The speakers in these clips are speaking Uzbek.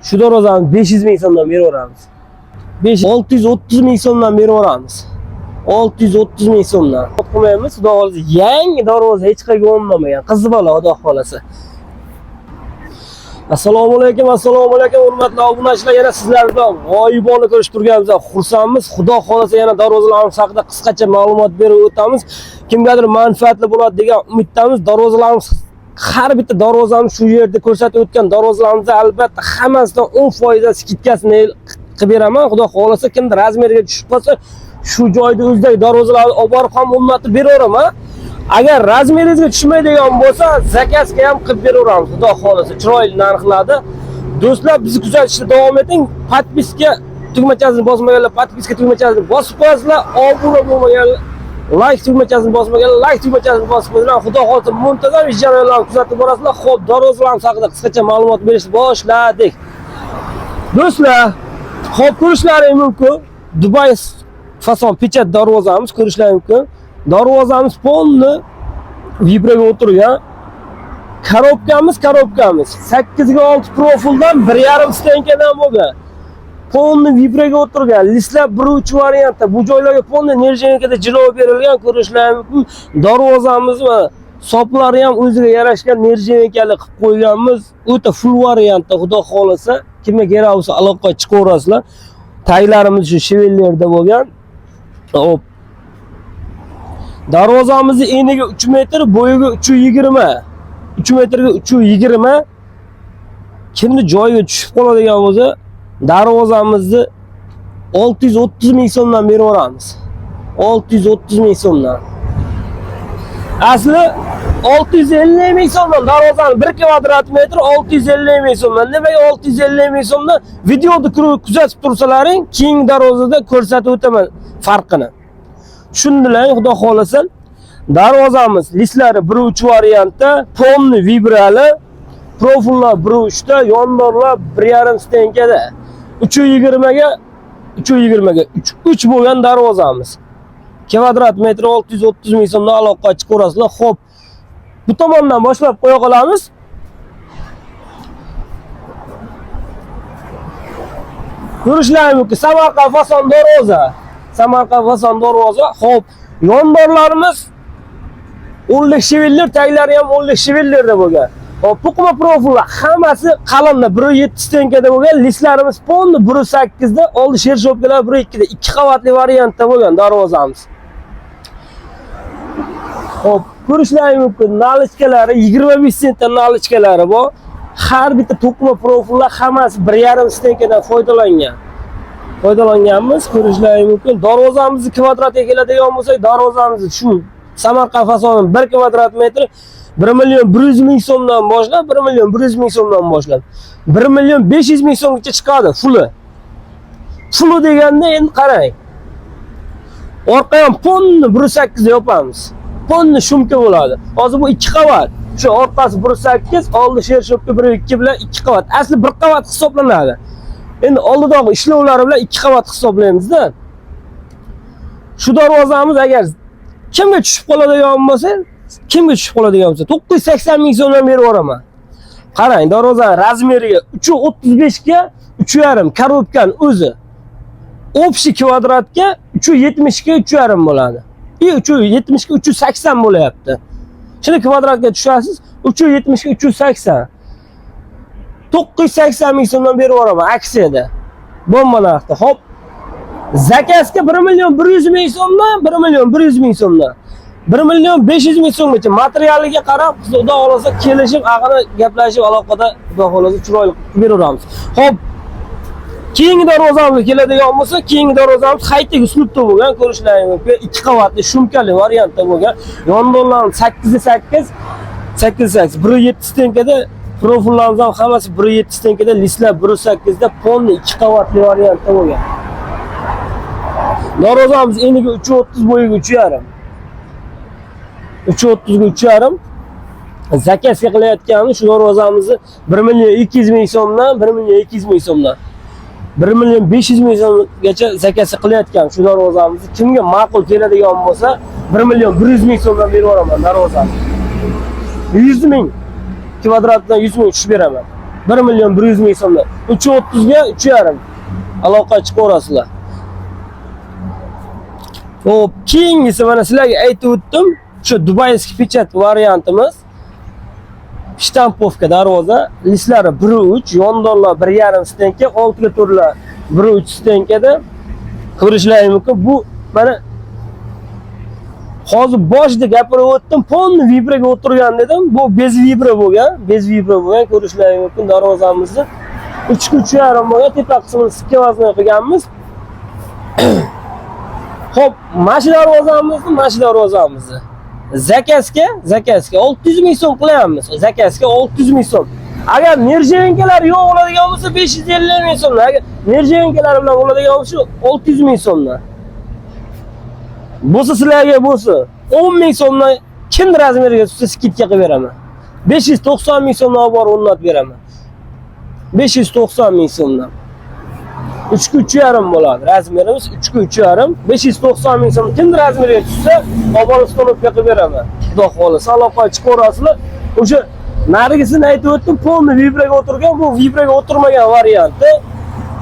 Shu darvozani 500 ming so'mdan beraveramiz. 630 ming so'mdan beraveramiz. 630 ming so'mdan. Qilmaymiz, xudo xohlasa yangi darvoza hech qayerga o'mlamagan. Qizi bola, xudo xohlasa. Assalomu alaykum, assalomu alaykum hurmatli obunachilar, yana sizlar bilan g'oyibona ko'rishib turganimizdan xursandmiz. Xudo xohlasa yana darvozalarimiz haqida qisqacha ma'lumot berib o'tamiz. Kimgadir manfaatli bo'ladi degan umiddamiz. Darvozalarimiz, har bitta darvozamiz, shu yerda ko'rsatib o'tgan darvozalarimizda albatta hammasidan 10% скидка sini qilib beraman. Xudo xohlasa kimdir размер ga tushib qolsa, shu joyda o'zidagi darvozalarni olib borib ham o'rnatib beraveraman. Agar размер ingizga tushmaydigan bo'lsa, заказ ga ham qilib beraveramiz, xudo xohlasa, chiroyli narxlarda. Do'stlar, bizni kuzatishda davom eting. Подписка tugmachasini bosmaganlar подписка tugmachasini bosib qo'yasizlar, obuna bo'lmaganlar layk tugmachasini bosmaganlar layk tugmachasini bosib qo'yasizlar. Xudo xohlasa muntazam ish jarayonlarini kuzatib borasizlar. Xo'p, darvozalarimiz haqida qisqacha ma'lumot berishni boshladik. Do'stlar, xo'p, ko'rishlaring mumkin. Dubay fason печать darvozamiz, ko'rishlaring mumkin. Darvozamiz полный vibraga o'tirgan. Коробка miz 8 ga 6 profildan 1,5 стенка dan bo'lgan. Полный vibraga o'tirgan. Лист lar 1.3 variantda. Bu joylarga полный нержавейка da jilov berilgan, ko'rishlaring mumkin. Darvozamiz va soplari ham o'ziga yarashgan нержавейка li qilib qo'yganmiz. O'ta full variantda, xudo xohlasa, kimga kerak bo'lsa aloqa chiqaverasizlar. Taglarimiz shu швеллер da bo'lgan. Hop. Darvozamizni eniga 3 metr, bo'yiga 3.20. 3 metrga 3.20. Kimni joyiga tushib qoladigan bo'lsa, darvozamizni 630 ming so'mdan beraveramiz. 630 ming so'mdan. Asli 650 ming so'mdan darvozani 1 kvadrat metr 650 ming so'mdan. Nimaga 650 ming so'mdan? Videoni kuzatib tursalaring, keyingi darvozada ko'rsatib o'taman farqini. Tushundilar, xudo xohlasa. Darvozamiz лист lari 1.3 variantda, полный vibrali, profillar 1.3 da, yondorlar 1.5 стенка da. 3.20 ga 3.20 ga 3 3 bo'lgan darvozamiz. Kvadrat metri 630 ming so'mdan aloqa chiqaverasizlar. Xo'p, bu tomondan boshlab qo'ya qolamiz. Ko'rishlaring mumkin. Samarqand fason darvoza. Samarqand fason darvoza. Xo'p, yondorlarimiz o'nlik швеллер, taglari ham o'nlik швеллер da bo'lgan. Xo'p, to'qima profillar hammasi qalinda 1.7 стенка da bo'lgan. Лист larimiz полный 1.8 da, oldi шершовка lar 1.2 da, ikki qavatli variantda bo'lgan darvozamiz. Xo'p, ko'rishlaring mumkin. Наличка lari 25 sentdan наличка lari bor. Har bitta to'qima profillar hammasi 1.5 стенка dan foydalangan. Foydalanganmiz, ko'rishlaring mumkin. Darvozamizni kvadratga keladigan bo'lsak, darvozamizni shu Samarqand fasoni 1 kvadrat metr 1 million 100 ming so'mdan boshlab, 1 million 100 ming so'mdan boshlab 1 million 500 ming so'mgacha chiqadi фулл i. Фулл i deganda endi qarang. Orqa ham полный 1.8 yopamiz. Полный шумка bo'ladi. Hozir bu ikki qavat. Shu orqasi 1.8, oldi шершовка 1.2 bilan ikki qavat. Asli bir qavat hisoblanadi. Endi oldidagi ishlovlari bilan ikki qavat hisoblaymiz-da. Shu darvozamiz agar kimga tushib qoladigan bo'lsa, kimga tushib qoladigan bo'lsa 980 ming so'mdan berib yuboraman. Qarang, darvozani размер iga 3.35 ga 3.5 коробка ni o'zi. Общий kvadratga 3.70 ga 3.5 bo'ladi. И 3.70 ga 380 bo'lyapti. Shuni kvadratga tushasiz, 3.70 ga 380. 980 ming so'mdan berib yuboraman aksiyada. Bomba narxda. Xo'p. Заказ ga 1 million 100 ming so'mdan, 1 million 100 ming so'mdan. 1 million 500 ming so'mgacha materialiga qarab, xudo xohlasa kelishib, ag'ini gaplashib, aloqada xudo xohlasa chiroyli qilib beraveramiz. Xo'p. Keyingi darvozamizga keladigan bo'lsa, keyingi darvozamiz high-tech uslubda bo'lgan, ko'rishlaring mumkin. Ikki qavatli шумка li variantda bo'lgan. Yondorlarimiz 8 8 8 8 1.7 стенка da, profillarimiz ham hammasi 1.7 стенка da, лист lar 1.8 da, полный ikki qavatli variantda bo'lgan. Darvozamiz eniga 3.30, bo'yiga 3.5. 3.30 ga 3.5. Заказ ga qilayotganimiz shu darvozamizni 1 million 200 ming so'mdan, 1 million 200 ming so'mdan 1 million 500 ming so'mgacha заказ ga qilayotgan shu darvozamizni kimga ma'qul keladigan bo'lsa, 1 million 100 ming so'mdan berib yuboraman darvozani. 100 ming kvadratdan 100 ming tushib beraman. 1 million 100 ming so'mdan. 3.30 ga 3.5 aloqa chiqaverasizlar. Xo'p, keyingisi mana sizlarga aytib o'tdim. Shu дубайский печать variantimiz. Штамповка darvoza, listlari 1.3, yondorlar 1.5 стенка, 6 ga to'rtlar 1.3 стенка da ko'rishlaring mumkin. Bu mana hozir boshida gapirib o'tdim, полный vibraga o'tirgan dedim. Bu без vibra bo'lgan, без vibra bo'lgan, ko'rishlaring mumkin darvozamizni. 3 ga 3.5 bo'lgan, tepa qismini сквозной qilganmiz. Xo'p, mana shu darvozamizni заказ ga 600 ming so'm qilyapmiz. Заказ ga 600 ming so'm. Agar нержавейка lar yo'q bo'ladigan bo'lsa 550 ming so'mdan, agar нержавейка lar bilan bo'ladigan bo'lsa 600 ming so'mdan. Bo'lsa sizlarga bo'lsa 10 ming so'mdan kim размер iga tushsa скидка qilib beraman. 590 ming so'mdan olib borib o'rnatib beraman. 590 ming so'mdan. 3 ga 3.5 bo'ladi. Размер imiz 3 ga 3.5. 590 ming so'm kim размер iga tushsa, olib borib установка qilib beraman. Xudo xohlasa aloqa chiqaverasizlar. O'sha narigisini aytib o'tdim, полный vibraga o'tirgan, bu vibraga o'tirmagan varianti.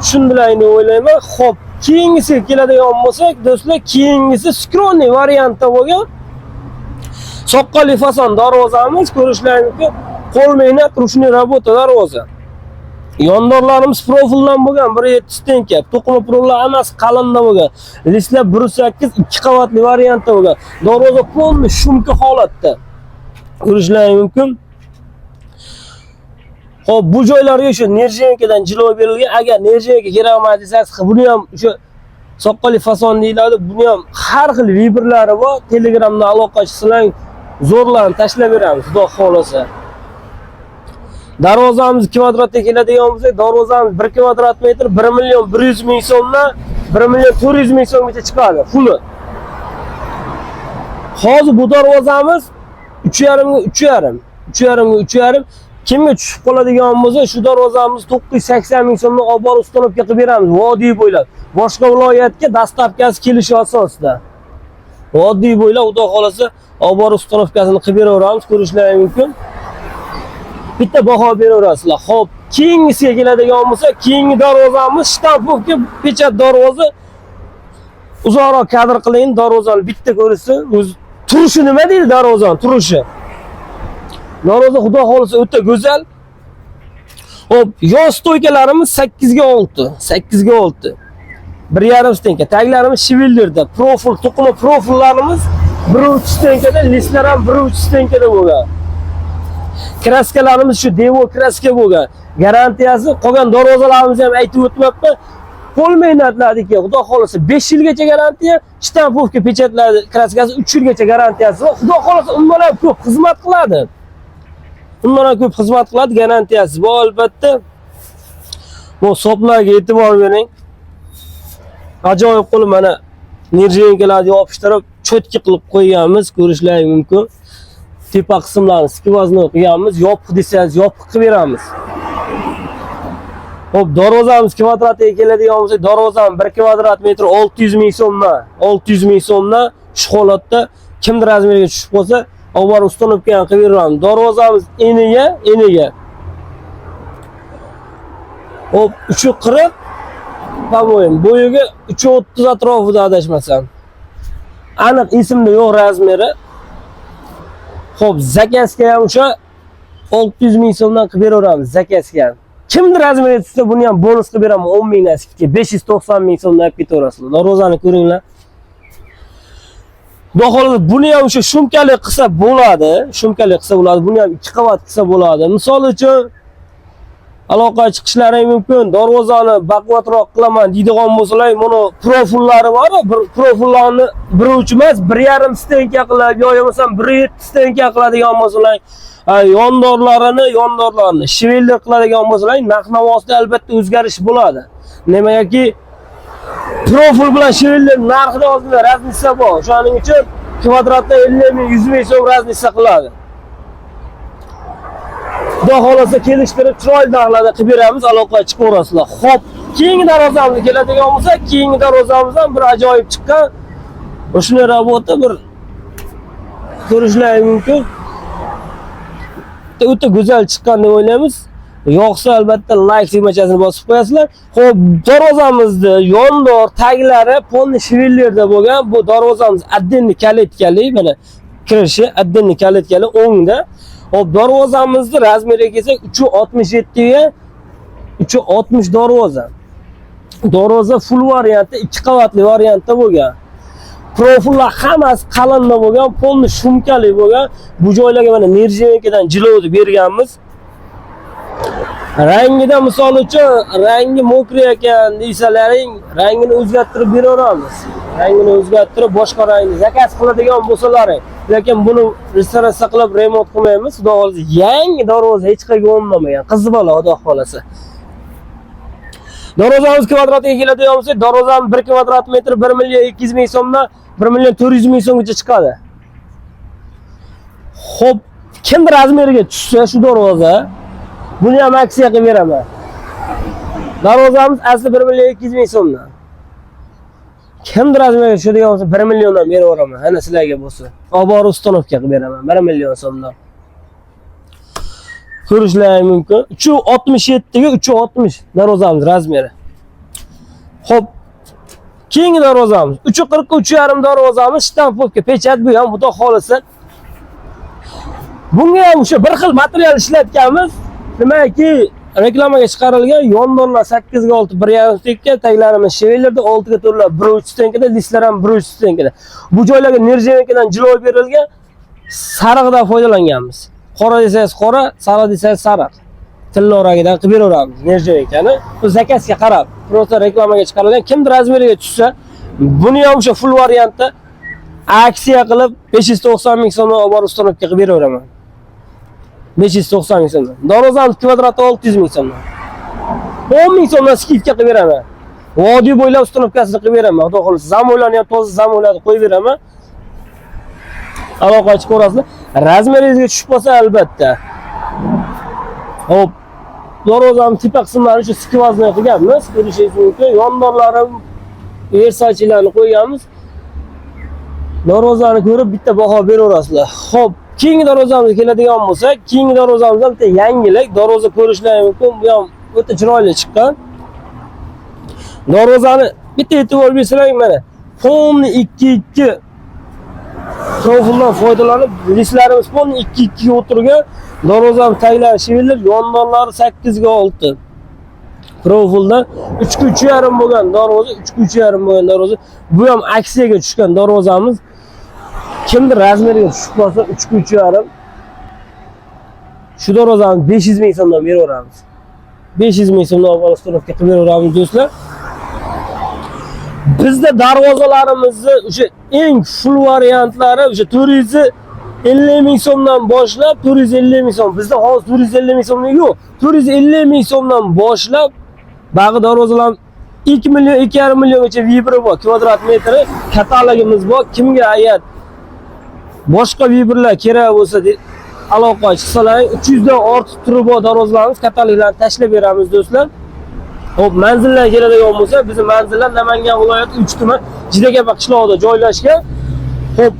Tushundilaring deb o'ylayman. Xo'p, keyingisiga keladigan bo'lsak, do'stlar, keyingisi скромный variantda bo'lgan. Soqqali fason darvozamiz, ko'rishlaring mumkin. Qo'l mehnat, ручной работа darvoza. Yondorlarimiz profildan bo'lgan 1.7 стенка, to'qima profillar hammasi qalinda bo'lgan. Listlar 1.8 ikki qavatli variantda bo'lgan. Darvoza полный шумка holatda. Ko'rishlaring mumkin. Xo'p, bu joylarga o'sha нержавейка dan jilov berilgan. Agar нержавейка kerak emas desangiz, buni ham o'sha soqqali fason deyiladi. Buni ham har xil vibrlari bor. Telegramda aloqa chiqsang, zo'rlarni tashlab beramiz, xudo xohlasa. Darvozamiz kvadratga keladigan bo'lsak, darvozamiz 1 kvadrat metr 1 million 100 ming so'mdan 1 million 400 ming so'mgacha chiqadi puli. Hozir bu darvozamiz 3.5 ga 3.5, 3.5 ga 3.5 kimga tushib qoladigan bo'lsa, shu darvozamiz 980 ming so'mdan olib borib установка qilib beramiz vodiy bo'ylab. Boshqa viloyatga доставка si kelishi asosida. Vodiy bo'ylab xudo xohlasa olib borib установка sini qilib beraveramiz, ko'rishlaring mumkin. Bitta baho beraverasizlar. Xo'p, keyingisiga keladigan bo'lsa, keyingi darvozamiz штамповка печать darvoza. Uzoqroq kadr qiling, darvozani bitta ko'rishsin. O'zi turishi nima deydi darvozani turishi? Darvoza xudo xohlasa o'ta go'zal. Xo'p, yon стойка larimiz 8 ga 6, 8 ga 6. 1.5 стенка. Taglarimiz швеллер da, profil, to'qima profillarimiz 1.3 стенка da, listlar ham 1.3 стенка da bo'lgan. Краска larimiz shu devo краска bo'lgan. Garantiyasi qolgan darvozalarimizni ham aytib o'tmabman. Qo'l mehnatlarniki, xudo xohlasa 5 yilgacha garantiya, штамповка печать lar краска si 3 yilgacha garantiyasi bor. Xudo xohlasa undan ham ko'p xizmat qiladi. Undan ham ko'p xizmat qiladi, garantiyasi bor albatta. Bu soplarga e'tibor bering. Ajoyib qilib mana нержавейка larni yopishtirib, чётко qilib qo'yganmiz, ko'rishlaring mumkin. Tepa qismlarini сквозной qilganmiz, yopiq desangiz yopiq qilib beramiz. Xo'p, darvozamiz kvadratiga keladigan bo'lsak, darvozamiz 1 kvadrat metr 600 ming so'mdan, 600 ming so'mdan shu holatda kimdir размер iga tushib qolsa, olib borib установка ham qilib beramiz. Darvozamiz eniga. Xo'p, 3.40 по-моему, bo'yiga 3.30 atrofida adashmasam. Aniq esimda yo'q размер i. Xo'p, заказ ga ham o'sha 600 ming so'mdan qilib beraveramiz заказ ga ham. Kimdir размер ga tushsa, buni ham bonus qilib beraman 10 mingdan скидка, 590 ming so'mdan olib ketaverasizlar. Darvozani ko'ringlar. Xudo xohlasa buni ham o'sha шумка li qilsa bo'ladi, шумка li qilsa bo'ladi, buni ham ikki qavat qilsa bo'ladi. Misol uchun aloqa chiqishlari mumkin. Darvozani baquvvatroq qilaman deydigan bo'lsalar, buni profillari bor, bir profillarni 1.3 emas, 1.5 стенка qilib, yo bo'lmasam 1.7 стенка qiladigan bo'lsalar, yondorlarini швеллер qiladigan bo'lsalar, narx navosida albatta o'zgarish bo'ladi. Nimagaki profil bilan швеллер narxida ozgina разница bor. Shuning uchun kvadratda 50 ming, 100 ming so'm разница qiladi. Xudo xohlasa kelishtirib chiroyli narxlarda qilib beramiz, aloqa chiqaverasizlar. Xo'p, keyingi darvozamizga keladigan bo'lsak, keyingi darvozamiz ham bir ajoyib chiqqan. Ручной работа bir ko'rishlaring mumkin. O'ta go'zal chiqqan deb o'ylaymiz. Yoqsa, albatta layk tugmachasini bosib qo'yasizlar. Xo'p, darvozamizni yondor taglari полный швеллер da bo'lgan. Bu darvozamiz отдельный калитка li, mana kirishi отдельный калитка li o'ngda. Xo'p, darvozamizni размер iga kelsak, 3.67 ga 3.60 darvoza. Darvoza full variantda, ikki qavatli variantda bo'lgan. Profillar hammasi qalinda bo'lgan, полный шумка li bo'lgan. Bu joylarga mana нержавейка dan jilovni berganmiz. Rangida, misol uchun, rangi мокрый ekan deysalaring, rangini o'zgartirib beraveramiz. Rangini o'zgartirib, boshqa rangni заказ qiladigan bo'lsalaring. Lekin buni restavratsiya qilib remont qilmaymiz. Xudo xohlasa, yangi darvoza, hech qayerga o'ynamagan. Qizi bola, xudo xohlasa. Darvozamiz kvadratiga keladigan bo'lsak, darvozamiz 1 kvadrat metr 1 million 200 ming so'mdan 1 million 400 ming so'mgacha chiqadi. Xo'p, kim размер iga tushsa shu darvoza, buni ham aksiya qilib beraman. Darvozamiz asli 1 million 200 ming so'mdan. Kim размер ga tushadigan bo'lsa, 1 milliondan beraveraman. Ana sizlarga bo'lsa. Olib borib установка qilib beraman 1 million so'mdan. Ko'rishlari mumkin. 3.67 ga 3.60 darvozamiz размер i. Xo'p, keyingi darvozamiz 3.40 ga 3.5 darvozamiz, штамповка, печать. Bu ham, xudo xohlasa, bunga ham o'sha bir xil material ishlatganmiz. Nimaki reklamaga chiqarilgan, yondorlar 8 ga 6 1.5 стенка, taglarimiz швеллер da 6 ga 4 1.3 стенка da, listlar ham 1.3 стенка da. Bu joylarga нержавейка dan jilov berilgan, sarig'idan foydalanganmiz. Qora desangiz qora, sariq desangiz sariq. Tilloragidan qilib beraveramiz нержавейка ni. Bu заказ ga qarab, просто reklamaga chiqarilgan. Kimdir размер iga tushsa, buni ham o'sha full variantda aksiya qilib 590 ming so'mdan olib borib установка qilib beraveraman. 590 ming so'mdan. Darvozamiz kvadrati 600 ming so'mdan. 10 ming so'mdan скидка qilib beraman. Vodiy bo'ylab установка sini qilib beraman. Xudo xohlasa, замок larni ham toza замок larni qo'yib beraman. Aloqa chiqaverasizlar. Размер ingizga tushib qolsa, albatta. Xo'p, darvozani tepa qismlari shu сквозной qilganmiz. Ko'rishingiz mumkin. Yondorlari Versace'larni qo'yganmiz. Darvozani ko'rib bitta baho beraverasizlar. Xo'p, keyingi darvozamizga keladigan bo'lsak, keyingi darvozamiz ham bitta yangilik. Darvoza ko'rishlari mumkin. Bu ham o'ta chiroyli chiqqan. Darvozani bitta e'tibor bersalaring, mana полный 2-2 profildan foydalanib, listlarimiz полный 2-2 ga o'tirgan. Darvozani taglari швеллер, yondorlari 8 ga 6. Profilda 3 ga 3.5 bo'lgan darvoza, 3 ga 3.5 bo'lgan darvoza. Bu ham aksiyaga tushgan darvozamiz. Kimdir размер iga tushib qolsa, 3 ga 3.5 shu darvozani 500 ming so'mdan beraveramiz. 500 ming so'mdan olib установка qilib beraveramiz, do'stlar. Bizda darvozalarimizni o'sha eng full variantlari o'sha 450 ming so'mdan boshlab, 450 ming so'm. Bizda hozir 450 ming so'mlik yo'q. 450 ming so'mdan boshlab bag'i darvozalar 2 million, 2,5 milliongacha выбор i bor. Kvadrat metri katalogimiz bor. Kimga agar boshqa выбор lar kerak bo'lsa, aloqa chiqsalaring, 300 dan ortiq turi bor darvozalarimiz, kataloglarni tashlab beramiz, do'stlar. Xo'p, manzillarga keladigan bo'lsa, bizning manzillar Namangan viloyati 3 tuman Jidakapa qishlog'ida joylashgan. Xo'p,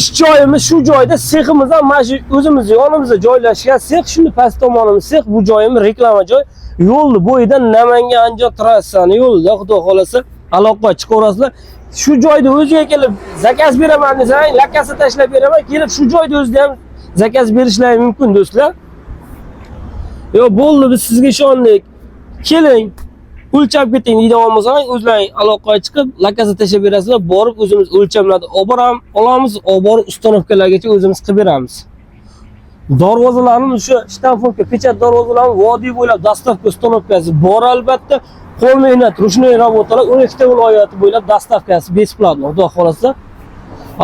ish joyimiz shu joyda, seximiz ham mana shu o'zimizni yonimizda joylashgan sex, shuni past tomonimiz sex, bu joyimiz reklama joy. Yo'lni bo'yida, Namangan Andijon trassani yo'lida, xudo xolasa, aloqa chiqaverasizlar. Shu joyda o'ziga kelib заказ beraman desang, lokatsiya tashlab beraman, kelib shu joyda o'zida ham заказ berishlari mumkin, do'stlar. Yo, bo'ldi, biz sizga ishondik. Keling, o'lchab keting deydigan bo'lsangiz, o'zlaring aloqaga chiqib, lokatsiya tashlab berasizlar, borib o'zimiz o'lchamlarni olib boramiz, olamiz, olib borib установка largacha o'zimiz qilib beramiz. Darvozalarimiz o'sha штамповка, печать darvozalarimiz vodiy bo'ylab доставка, установка si bor albatta. Qo'l mehnat, ручной работа lar 12 ta viloyati bo'ylab доставка si бесплатно, xudo xohlasa.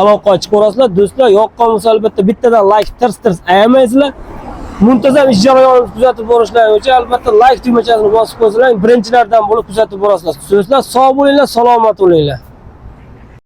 Aloqaga chiqaverasizlar, do'stlar. Yoqqan bo'lsa, albatta bittadan layk tirs tirs ayamaysizlar. Muntazam ish jarayonimizni kuzatib borishlaring uchun albatta layk tugmachasini bosib qo'ysalaring, birinchilardan bo'lib kuzatib borasizlar. Do'stlar, sog' bo'linglar, salomat bo'linglar.